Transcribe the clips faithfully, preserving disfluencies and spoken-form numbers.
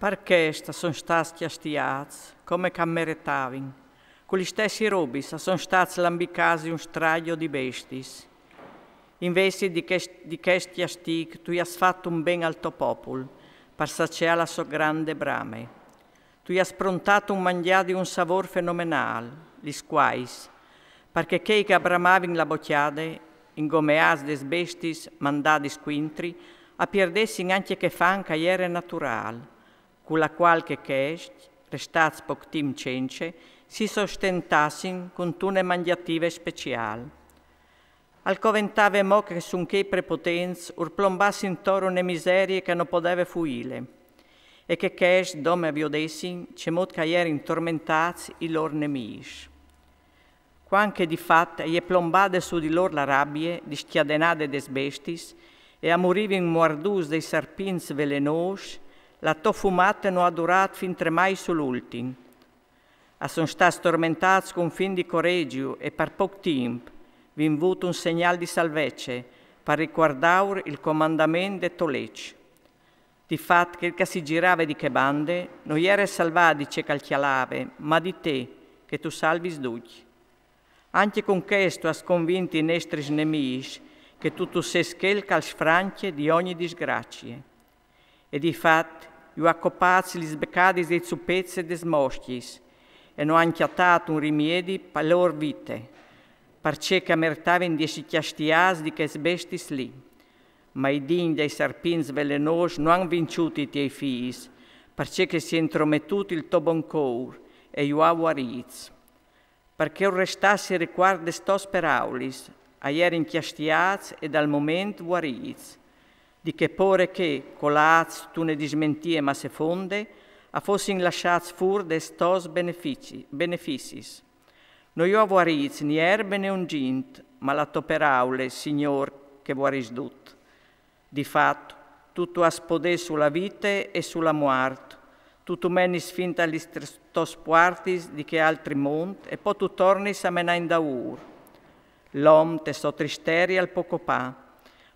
Par chest a son stâts cjastiâts come ch'a meretavin. Cu lis stessis robis a son stâts lambicâts di un straio di bestis. Invezit di chest, di chest cjastîc tu i âs fat un ben al to popul, par saceâ la sô grande brame. Tu i âs prontât un mangjâ di un savôr fenomenâl, lis squais, par che chei ch'a bramavin la bocjade, ingomeâts des bestis mandadis cuintri, a pierdessin ancje chê fam ch'a jere naturâl, cu la cuâl che chescj, restâts pôc timp cence, si sostentassin cuntune mangjative speciâl. Al coventave mo che sun chei prepotents ur plombassin tor une miserie ch'a no podeve fuîle, e che chescj dome a viodessin cemût ch'a jerin tormentâts i lôr nemîs. Cuant che di fat e je plombade su di lôr la rabie discjadenade des bestis e a murivin muardûts dai sarpints velenôs, la tô fumate no à durât fintremai sul ultin. A son stâts tormentâts cun fin di coregjo e par pôc timp, vin vût un segnâl di salvece, par ricuardâur il comandament de tô leç. Di fat, chel ch'a si girave di chê bande no jere salvât di ce ch'al cjalave, ma di te, che tu salvis ducj. Ancje cun chest tu âs convint i nestris nemîs che tu tu sês chel ch'al sfrancje di ogni disgracie. E di fat, ju à copâts lis becadis dai zupets e des moscjis, e no àn cjatât un rimiedi pa lôr vite, parcè ch'a meretavin di jessi cjastiâts di chês bestis li. Ma i digns dai sarpints velenôs no àn vinçût i tiei fîs, parcè che si è intrometût il to bon cour e ju à vuarîts. Par che ur restàs il ricuart des tôs peraulis, a jerin cjastiâts e dal moment vuarîts, di chê pôre che, colâts tune dismentie masse fonde, a fossin lassâts fûr des tôs benefici-, benefissis. No ju à vuarîts ni erbe ni unzint, ma la tô peraule, Signôr, che vuarìs dut. Di fat, tu tu âs podê su la vite e su la muart, tu tu menis fin ta lis tr-, tôs puartis di chê altri mont e po tu tornis a menâ indaûr. L'om te sô tristerie al pò copâ,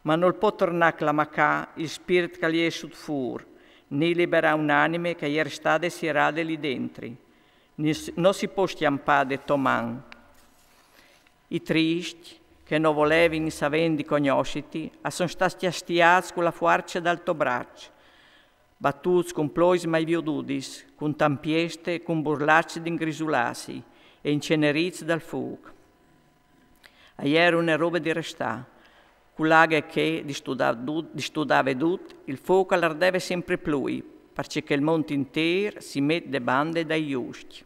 ma nol pò tornâ clamacâ il spirt ch'al è jessût fûr, ni liberâ un'anime ch'a jere stade sierade li dentri. Ni s-, no si pò scjampâ de tô man. I triscj, che no volevin savê di cognossiti, a son stâts cjastiâts cu la fuarce dal to braç, batûts cun plois mai viodudis, cun tampieste e cun burlaçs di ingrisulâsi e incenerîts dal fûc. A jere une robe di restâ. Cu la aghe che distudave dut, distudave dut, il fûc al ardeve simpri plui, parcè che il mont intîr si met de bande dai juscj.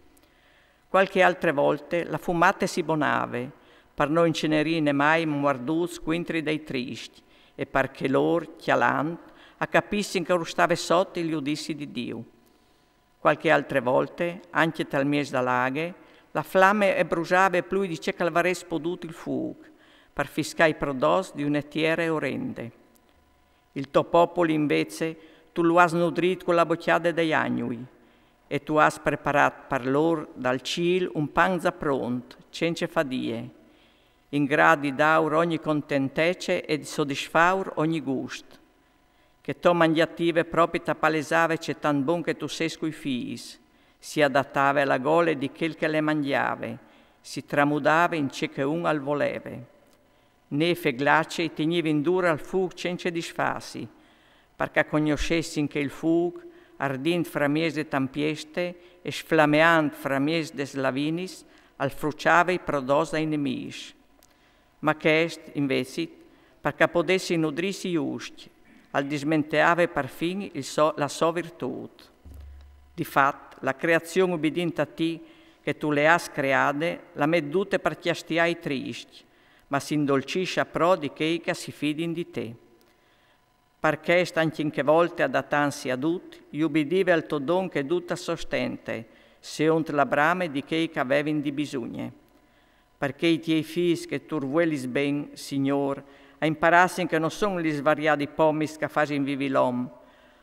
Cualchi altre volte la fumate si bonave, par no incenerî nemai muardûts cuintri dai triscj, e par che lôr, cjalant, a capissin ch'ur stave sot il judizi di Diu. Cualchi altre volte, ancje tal mieç da la aghe, la flame e brusave plui di ce ch'al varès podût il fûc, par fiscâ i prodots di une tiere orende. Il to popul, invezit, tu lu âs nudrît cu la bocjade dai agnui, e tu âs preparât par lôr dal cîl un pan za pront, cence fadie, in grât di dâur ogni contentece e di sodisfâur ogni gust. Chê tô mangjative propit a palesave ce tant bon che tu sês cui fîs, si adatave a la gole di chel che le mangjave, si tramudave in ce che un al voleve. Nêf e glace i tignivin dûr al fûc cence disfâsi, par ch'a cognossessin che il fûc, ardint framieç de tampieste e sflameant framieç des lavinis, al fruçave i prodots dai nemîs. Ma chest, invezit, par ch'a podessin nudrîsi i juscj, al dismenteave parfin il so-, la sô virtût. Di fat, la creazion ubidint a ti, che tu le âs creade, la met dute par cjastiâ i triscj, ma si indolcìs aprò di chei ch'a si fidin di te. Par chest ancje in chê volte, adatantsi a dut, i ubidive al to don che dut al sostente, seont la brame di chei ch'a vevin di bisugne. Parcè i tiei fîs che tu ur vuelis ben, Signôr, a imparassin che no son lis variadi pomis ch'a fasin vivi l'om,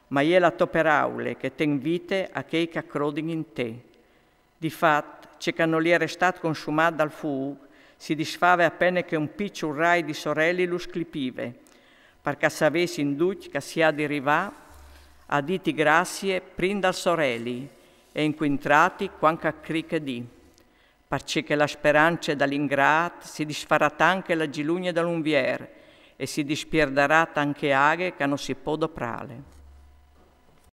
ma e je la tô peraule che ten vite a chei ch'a crodin in te. Di fat, ce ch'a nol jere stât consumât dal fûc, si disfave a pene che un piçul rai di soreli lu sclipive, par ch'a savessin ducj ch'a si à di rivâ A diti grasie prin dal soreli e incuintrati cuant ch'a criche dì, parcè che la sperance dal ingrât si disfarà tant che la gilugne dal unvier e si dispierdarà tant che aghe ch'a no si pò doprâle.